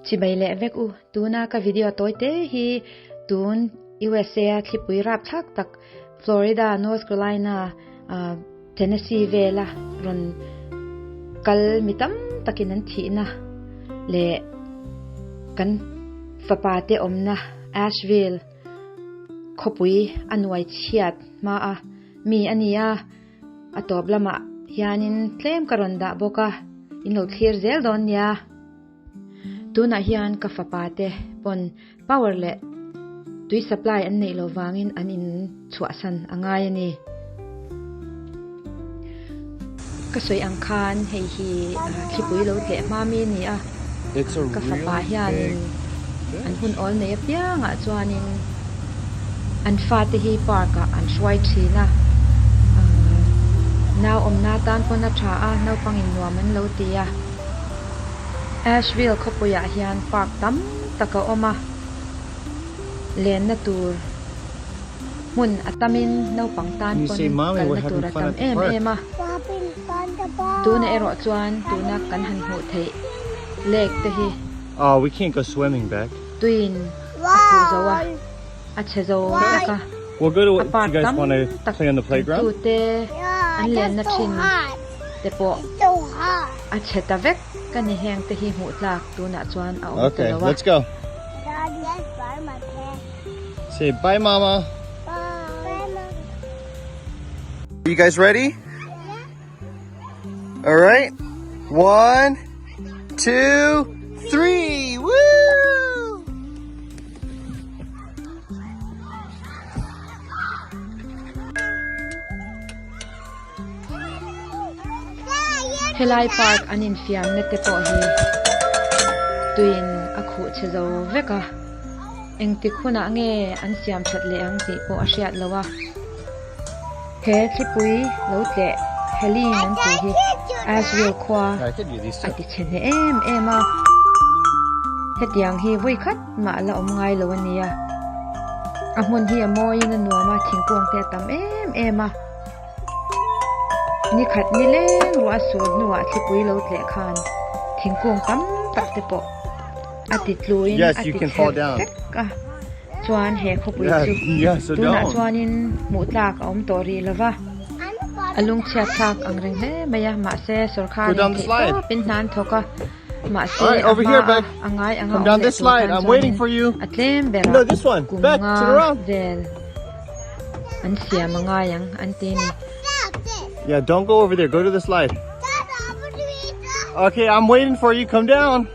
Chibai leh vek u, tuna ka video tawi te hi tun USA a thlipui rapthlak tak Florida, North Carolina, Tennessee vela rawn kal mi tam takin an thihna leh kan fapa te awmna Asheville khawpui a nuai chhiat hma a mi a ni a. A tawp lamah hianin tlem ka rawn dah bawk a, in lo thlir zel dawn nia. Tunah hian ka fapa te pawn power leh tui supply an neih loh vangin an in chhuahsan a ngai a ni. Ka sawi ang khan hei hi thlipui lo tleh hma mi a ni a, ka fapa hianin an hun awl nei apiangah chuanin an fate hi park ah an hruai thin a, nau awmna tan pawn a tha a, naupangin nuam an lo ti a. Asheville khawpuiah hian park tam tak a awm a, lenna tur hmun a tamin naupang tan pawn kalna tur a tam em em a. Tuna erawh chuan tuna kan han hmuh theih lake te hi tuiin a khuh zo a, a chhe zo vek a. A park tam tak tute an lenna thin te pawh a chhe ta vek ka ni heng te hi hmuh tlak tunah chuan a awm ta lo a. Say bye mama. You guys ready? All right. One, two, three. Woo! Helai park an infiamna te pawh hi tuiin a khuh chhe zo vek a, engtik hunah nge an siam that leh ang tih pawh a hriat loh a. He thlipui lo tleh Helene an tih hi Asheville khua a ti chhe hneh em em a, hetiang hi vawi khat mah la awm ngai lo a nia. A hmun hi a mawiin a nuam a, thingkung te a tam em em a. Ni khat ni leng ruah a sur hnuah thlipui lo tleh khan thingkung tam tak te pawh a ti tluin a ti chher vek a. Chuan he khawpui chu tunah chuanin hmuh tlak a awm tawh rih lova, a lungchhiat thlak ang reng hle mai a, mahse sawrkharin theihtawpin hna an thawk a, mahse a hma a a ngai anga awm leh tur tan chuanin a tlem berah kum nga vel an siam a ngai ang an ti a ni. Yeah, don't go over there. Go to the slide. Okay, I'm waiting for you. Come down.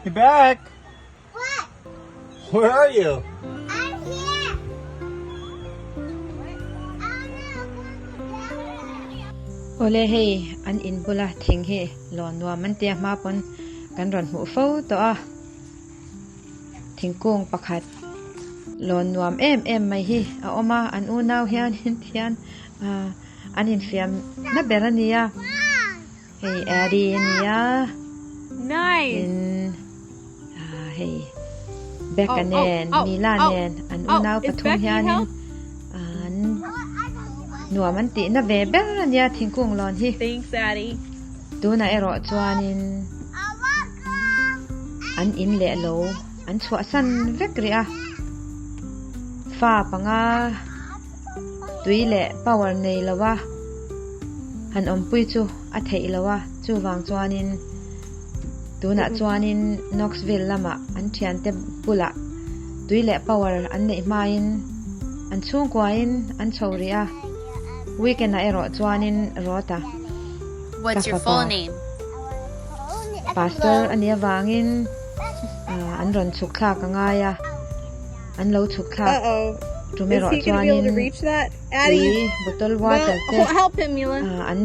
Hey, back. What? Where are you? I'm here. Awle hei an in bula thing hi lawn nuam an tia hma pawn kan rawn hmuh fo tawh a thingkung pakhat lawn nuam em em mai hi a awm a an unau hianin thian ah an infiam na ber a nia. Hei Addie a nia. Nice. Tin ah hei Becca nen Mila nen an unau pathum hianin an nuam an tihna ve ber a nia thingkung lawn hi. Thanks Addie. Tunah erawh chuanin an in leh lo an chhuahsan vek rih a. Fa panga. Tui leh power nei lo a han awmpui chu a theih lo a, chuvang chuanin tunah chuanin Knoxville lamah an thiante bulah tui leh power an neih hmain an chhungkuain an chho rih a, weekend ah erawh chuanin Rota ka fapa pastor a nih avangin an rawn chhuk thlak a ngai a. An lo chhuk thlak tum erawh chuanin tui bottle water te an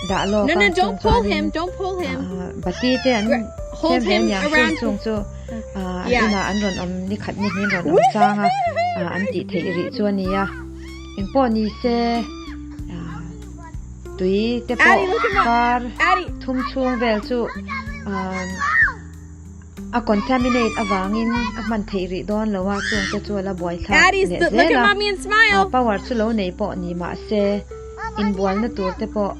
dah lawk a chung chuanin bati te an them ve aniang chu chung chu an inah an rawn awm ni khat ni hnih an rawn awm chang a an tih theih rih chu a ni a engpawh ni se. Tui te pawh kar thum chhung vel chu a contaminate avangin a hman theih rih dawn lo a, chung te chu a la buaithlak leh zel a. Power chu lo nei pawh ni mahse inbualna tur te pawh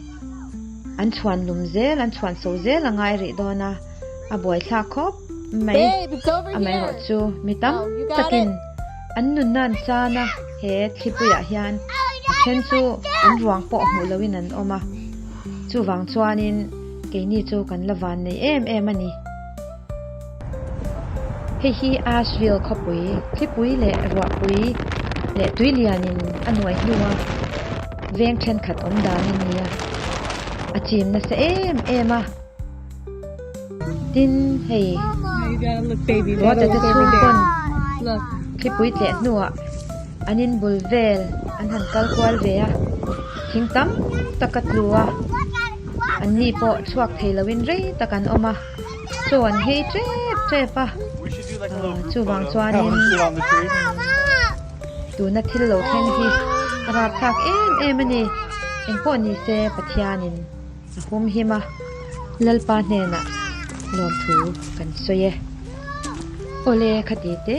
an chhuan lum zel, an chhuan so zel a ngai rih dawn a, a buaithlak khawp mai. Amaherawhchu mi tam takin An nunna an chan a, he thlipuiah hian a then chu an ruang pawh hmuh loin an awm a, chuvang chuanin keini chu kan la van nei em em a ni. Hei hi Asheville khawpui, thlipui leh ruahpui leh tuilianin a nuai hnua veng thenkhat awm dan a ni a, a chim nasa em em a. Tin, hei Ruata te chhung pawn thlipui tleh hnuah an in bul vel an han kal kual ve a, thing tam tak a tlu a, an ni pawh chhuak thei loin rei tak an awm a, chaw an hei tep tep a, chuvang chuanin tuna thil lo thleng hi a rapthlak em em a ni, engpawh ni se Pathianin. A hum him a, Lalpa hnenah lawmthu kan sawi e. Awle khati te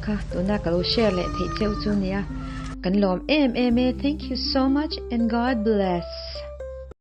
kha tuna ka lo share leh theih cheu chu nia, kan lawm em em e, thank you so much and God bless.